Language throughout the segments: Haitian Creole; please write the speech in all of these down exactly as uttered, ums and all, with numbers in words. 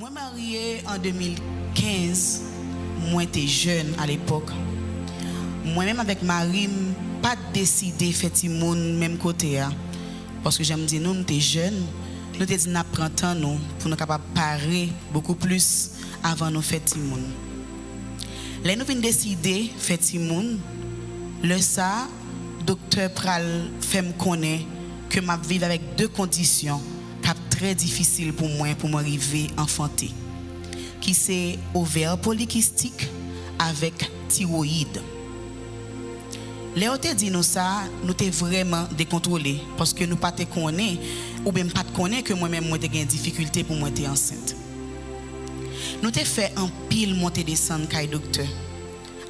Mwen marye an de mil kenz, mwen te jèn alepòk. Mwen menm avèk mari m pa t deside fè timoun menm kote a, paske jan m di nou, nou te jèn, nou te di n ap pran tan nou pou nou kapab pare bokou plis avan nou fè timoun. Lè nou vin deside fè timoun, lè sa a, doktè pral fè m konnen ke m ap viv avèk de kondisyon k ap trè difisil pou mwen, pou mwen rive anfante, ki se ovè polikistik avèk tiwoyid. Lè yo te di nou sa, nou te vrèman dekontwole, paske nou pa te konnen, oubyen m pa t konnen ke mwen menm mwen te gen difikilte pou mwen te ansent. Nou te fè anpil monte desann kay doktè.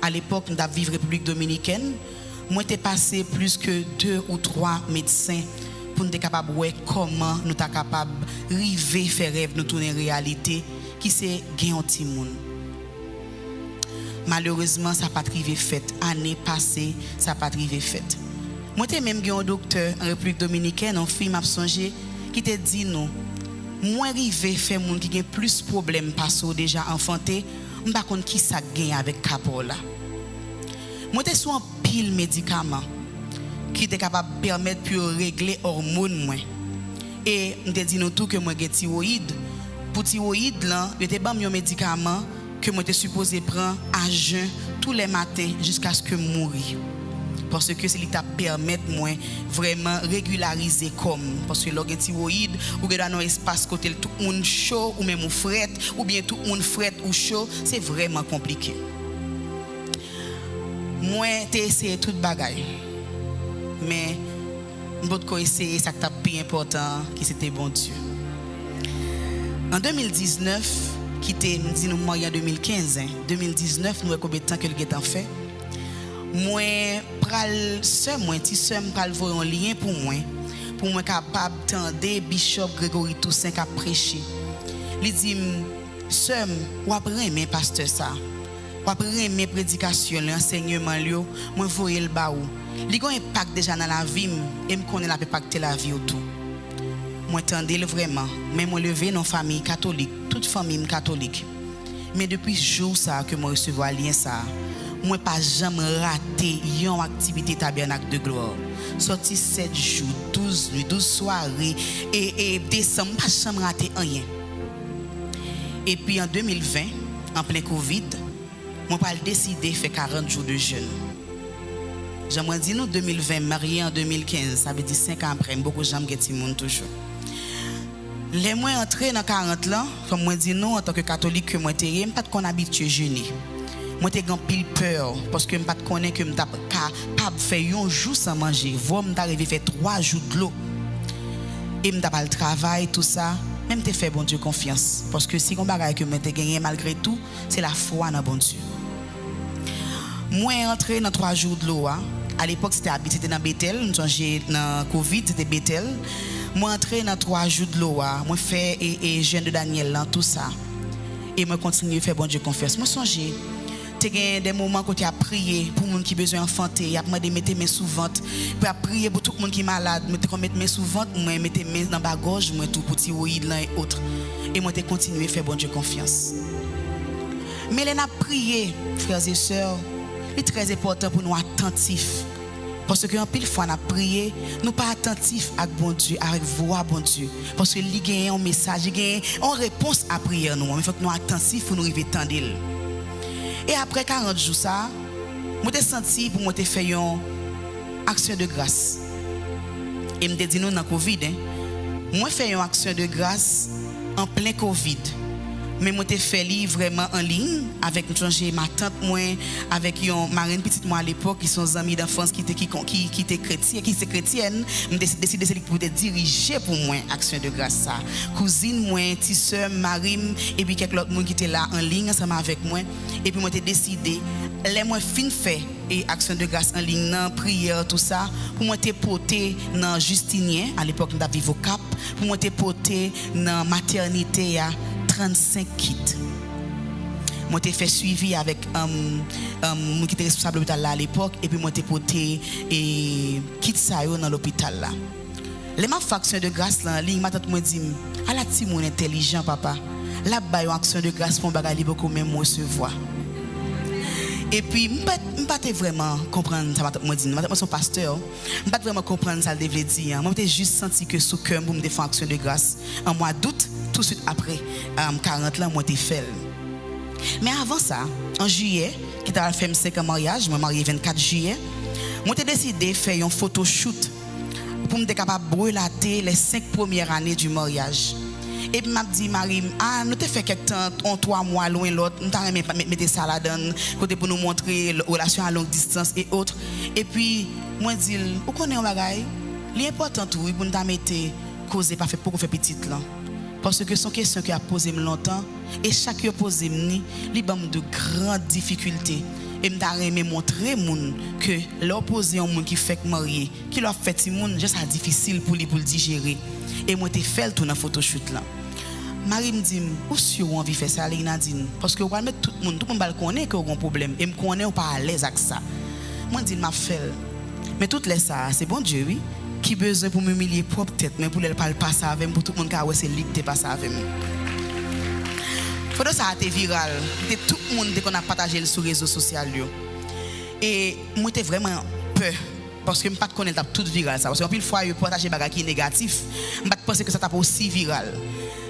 Alepòk, m t ap viv Repiblik Dominikèn, mwen te pase plis ke de ou twa medsen pou n te kapab wè kòman nou ta kapab rive fè rèv nou tounen reyalite, ki se gen yon timoun. Malerezman, sa pa t rive fèt. Ane pase, sa pa t rive fèt. Mwen te menm gen yon doktè an Repiblik Dominikèn, yon fi m ap sonje, ki te di nou, mwen rive fè moun ki gen plis pwoblèm pase w deja anfante, m pa konn ki sa k genyen avèk ka pa w la. Mwen te sou anpil medikaman ki te kapab pèmèt pou yo regle òmòn mwen. E m te di nou tou ke mwen gen tiwoyid. Pou tiwoyid lan, yo te ban m yon medikaman ke mwen te sipoze pran a jen tou lè maten jiskaske m mouri. Paske se li t ap pèmèt mwen vrèman regilarize kò m. Paske lè w gen tiwoyid, ou gen dwa nan yon espas kote tout moun cho, ou menm ou frèt, oubyen tout moun frèt, ou cho, se vrèman konplike. Mwen te eseye tout bagay, men m potko eseye sa k t ap pi enpòtan an, ki se te Bondye. An de mil diznèf, ki te, m di nou m marye an de mil kenz, en, de mil diznèf, nou wè konbyen tan ke l gentan fè. Mwen pral, sè mwen, ti sè m pral voye yon lyen pou mwen, pou mwen kapab tande Bishop Gregory Toussaint k ap preche. Li di m, sè m, w ap renmen pastè sa. W ap renmen predikasyon l yo, ansèyman l yo, mwen voye l ba ou. Li gen yon enpak deja nan lavi m, e m konnen l ap enpakte lavi w tou. Mwen tande l vrèman, men mwen leve nan yon fanmi katolik, tout fanmi m katolik. Men depi jou sa a ke mwen resevwa lyen sa a, mwen pa janm rate yon aktivite Tabènak de Glwa. Sòti sèt jou, douz nuit, douz sware, e, e desanm, m pa janm rate anyen. Epi an de mil ven, an plen kovid, mwen pral deside fè karant jou de jèn. Jan mwen di nou, de mil ven, m marye an de mil kenz, sa vle di senk an apre, m poko janm gen timoun toujou. Lè mwen antre nan karant lan, kòm mwen di nou, antanke katolik ke mwen te ye, m pa t konn abitye jene. Mwen te gen anpil pè, paske m pa t konnen ke m t ap kapab fè yon jou san manje. Vwa m ta rive fè twa jou dlo. E m t ap al travay, tou sa, men m te fè Bondye konfyans. Paske si gon bagay ke mwen te genyen malgre tou, se lafwa nan Bondye. Mwen antre nan twa jou dlo a. Alepòk, se te abitye te nan Betèl. M sonje nan kovid, se te Betèl. Mwen antre nan twa jou dlo a. Mwen fè e, e jèn de Danyèl lan, tou sa. E mwen kontinye fè Bondye konfyans. Mwen sonje, te gen de moman kote y ap priye pou moun ki bezwen anfante. Y ap mande mete men sou vant. Pou y ap priye pou tout moun ki malad. Mwen te konn met men sou vant mwen, mete men nan ba gòj mwen tou pou tiwoyid lan e ot. E mwen te kontinye fè Bondye konfyans. Men lè n ap priye, frè e sè, li trè enpòtan pou nou atantif. Paske anpil fwa n ap priye, nou pa atantif ak Bondye, avèk vwa Bondye. Paske li genyen yon mesaj, li genyen yon repons a priyè nou an. Men fòk nou atantif pou nou rive tande l. E apre karant jou sa a, mwen te santi pou mwen te fè yon aksyon de gras. E m te di nou nan kovid, en. Mwen fè yon aksyon de gras an plen kovid. Men mwen te fè li vrèman an liy avèk, m sonje, matant mwen, avèk yon marenn pitit mwen alepòk, ki se yon zanmi danfans ki te, ki, ki, ki te kretyen, ki se kretyèn. M te deside se li ki pou te dirije pou mwen aksyon de gras sa. Kouzin mwen, ti sè m, mari m, epi kèk lòt moun ki te la an liy ansanm avèk mwen. Epi mwen te deside, lè mwen fin fè e aksyon de gras an liy nan, priyè, tou sa, pou mwen te pote nan Justinien, alepòk m t ap viv Okap, pou mwen te pote nan matènite a trannsenk kit. Mwen te fè swivi avèk, um, um, moun ki te responsab lopital la alepòk, epi mwen te pote, e, kit sa yo nan lopital la. Lè m ap fè aksyon de gras lan an liy, matant mwen di m, "Ala timoun entèlijan, papa! l ap bay yon aksyon de gras pou yon bagay li poko menm resevwa. Epi, m pa, m pa te vrèman konprann sa matant mwen di m. Matant mwen se yon pastè. M pa t vrèman konprann sa l te vle di an. Mwen, m te jis santi ke sou kè m pou m te fè yon aksyon de gras an mwa dout, tousuit apre, um, karant lan, mwen te fè l. Men avan sa, an jiyè, ki ta pral fè m senk an maryaj, mwen marye vennkat jiyè, mwen te deside fè yon photoshoot pou m te kapab relate les cinq premières années du mariage. Epi m ap di mari m, "Ah, nou te fè kèk tan, yon twa mwa lwen lòt, m ta renmen pa-, met-, mete sa ladan, kote pou nou montre l-, relasyon a long distance et autres." Epi, mwen di l, "Ou konnen yon bagay? Li enpòtan tou, wi, pou n ta mete koze pa fè, poko fè pitit lan. Paske se yon kesyon ke y ap poze m lontan, e chak yo poze m ni, li ban m de gran difikilte. E m ta renmen montre moun ke lè w poze yon moun ki fèk marye, ki lè w ap fè timoun, jan sa difisil pou li, pou l dijere." E mwen te fè l tou nan photoshoot lan. Mari m di m, "Ou si w anvi fè sa, Leinadine? Paske w pral met tout moun, tout moun pral konnen ke w gen yon pwoblèm, e m konnen w pa alèz ak sa." Mwen di l, "M ap fè l." Men tout lè sa a, se Bondye, wi, ki bezwen pou m imilye pwòp tèt mwen, pou lè l pral pase avè m, pou tout moun ka wè se li ki te pase avè m. Foto sa a te viral, te tout moun te konn ap pataje l sou rezo sosyal yo. E mwen te vrèman pè, paske m pa t konnen l t ap tout viral sa. Paske anpil fwa, yo pataje bagay ki negatif. M pa t panse ke sa t ap osi viral.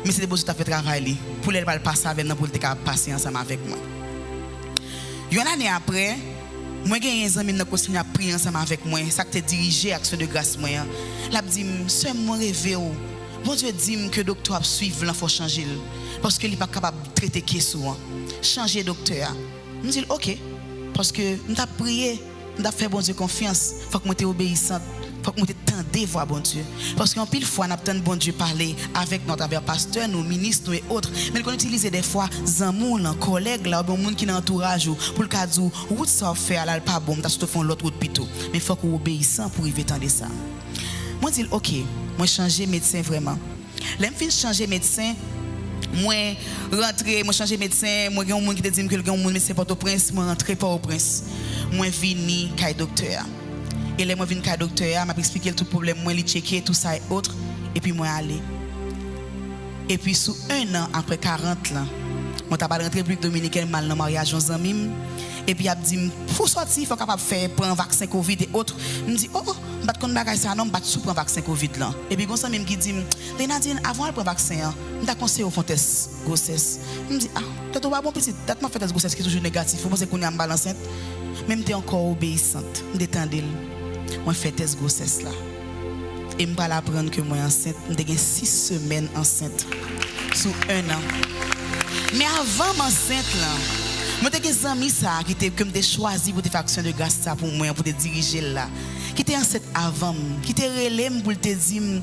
Men se te Bondye t ap fè travay li, pou lè l pral pase avè m nan, pou l te kapab pase ansanm avèk mwen. Yon ane apre, mwen genyen zanmi m nan k kontinye ap priye ansanm avèk mwen, sa k te dirije aksyon de gras mwen an. L ap di m, "Sè m, mwen reve w. Bondye di m ke doktè w ap swiv lan, fò w chanje l, paske li p ap kapab trete case ou an. Chanje doktè a." M di l, "Oke," paske m t ap priye, m t ap fè Bondye konfyans, fòk mwen te obeyisant, fòk mwen te tande vwa Bondye. Paske anpil fwa, n ap tann Bondye pale avèk nou atravè pastè nou, minis nou, e autres, men l konn itilize dèfwa zanmi w lan, kòlèg la, oubyen yon moun ki nan antouraj ou, pou l ka di w, "Wout sa w ap fè a la, l pa bon, m ta sot fè yon lòt wout pito." Men fòk ou obeyisan pou w rive tande sa. Mwen di l, "Oke, mwen chanje medsen vrèman." Lè m fin chanje medsen, mwen rantre, mwen chanje medsen, mwen gen yon moun ki te di m ke l gen yon moun medsen Pòtoprens, mwen rantre Pòtoprens. Mwen vini kay doktè a. E lè mwen vin kay doktè a, m ap eksplike l tout pwoblèm mwen, li tcheke, tou sa e autres, epi mwen ale. Epi sou en an apre karant lan, mwen ta pral rantre Repiblik Dominikèn, m al nan maryaj yon zanmi m, epi y ap di m, "Pou w sòti, fò w kapab fè, pran vaksen covid e autres." M di, "O, o, m pa t konn bagay sa non, m pa t sou pran vaksen covid lan." Epi gon zanmi m ki di m, "Leinadine, avan w al pran vaksen an, m ta konseye w fè yon tès gwosès." M di, "A, tèt ou pa bon pitit, dat m ap fè tès gwosès ki toujou negatif, ou panse kounye a m pral ansent?" Men m te ankò obeyisant, m te tande l. Mwen fè tès gwosès la. E m pral aprann ke mwen ansent, m te gen sis semèn ansent sou en an. Men avan m ansent lan, mwen te gen zanmi sa a ki te, ke m te chwazi pou te fè aksyon de gras sa pou mwen, pou te dirije l la, ki te ansent avan m, ki te rele m pou l te di m,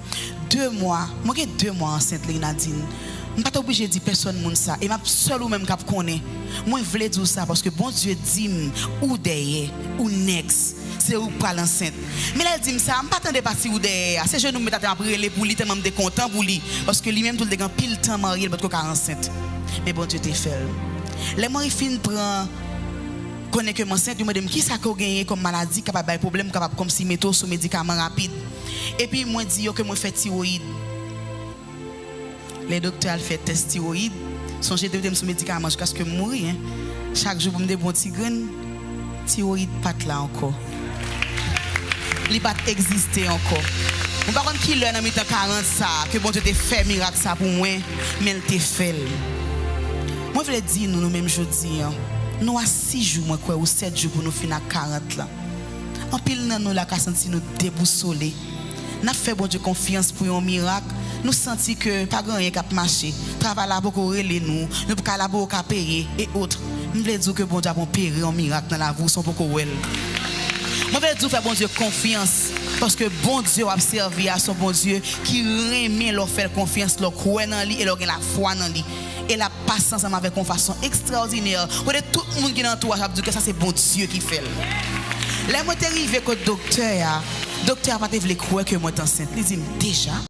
"De mwa, mwen gen de mwa ansent, Leinadine. M pa t oblije di pèsonn moun sa, e m ap sèl ou menm k ap konnen. Mwen vle di w sa paske Bondye di m ou dèyè, ou next, se ou k pral ansent." Men lè l di m sa, m pa tande pati ou dèyè a. Se jenou m met atè, m ap rele pou li, tèlman m te kontan pou li. Paske li menm tou, l te gen anpil tan marye, l potko ka ansent. Men Bondye te fè l. Lè mwen fin pran, konnen ke m ansent, li mande m, "Kisa ke w genyen kòm maladi k kapab bay pwoblèm, kapab kòmsi mete w sou medikaman rapid?" Epi mwen di yo ke mwen fè tiwoyid. Lè doktè al fè tès tiwoyid, sonje te mete m sou medikaman jiskaske m mouri, en. Chak jou pou m te pran yon ti grenn, tiwoyid pa t la ankò. Li pa t egziste ankò. Mwen pa konn ki lè nan mitan karant sa a ke Bondye te fè mirak sa pou mwen, men l te fè l. Mwen vle di nou, nou menm jodi an, nou a sis jou, mwen kwè, ou sèt jou pou nou fin ak karant lan. Anpil nan nou la ka santi nou debousole. N ap fè Bondye konfyans pou yon mirak, nou santi ke pa gen anyen k ap mache, travay la poko rele nou, nou pa ka labore, ka peye, e autres. M vle di w ke Bondye ap opere yon mirak nan lavi w san w poko wè l. Mwen vle di w fè Bondye konfyans, paske Bondye w ap sèvi a se yon Bondye ki renmen lè w fè l konfyans, lè w kwè nan li e lè w gen lafwa nan li. E l ap pase ansanm avèk yon fason ekstraòdinè, kote tout moun ki nan antouraj ap di ke sa se Bondye ki fè l. Lè mwen te rive kot doktè a, doktè a pa te vle kwè ke mwen t ansent. Li di m, "Deja?"